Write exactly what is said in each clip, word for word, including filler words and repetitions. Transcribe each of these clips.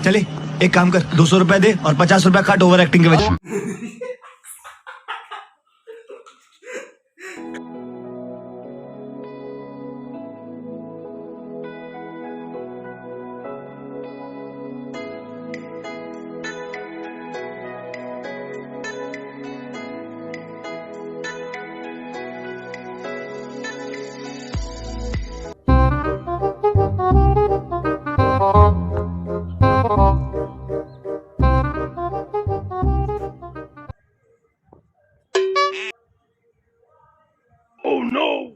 चले, एक काम कर, दो सौ रुपए दे और पचास रुपए काट ओवर एक्टिंग के वजह। Oh no!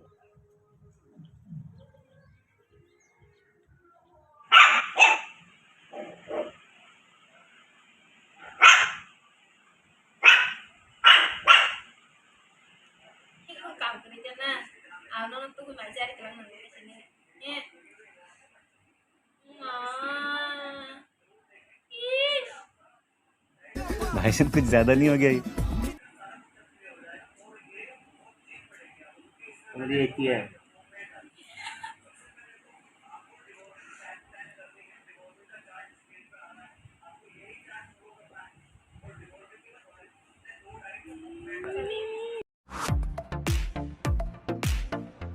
भाई साहब, कुछ ज्यादा नहीं हो गया ये? अरे, ये क्या है?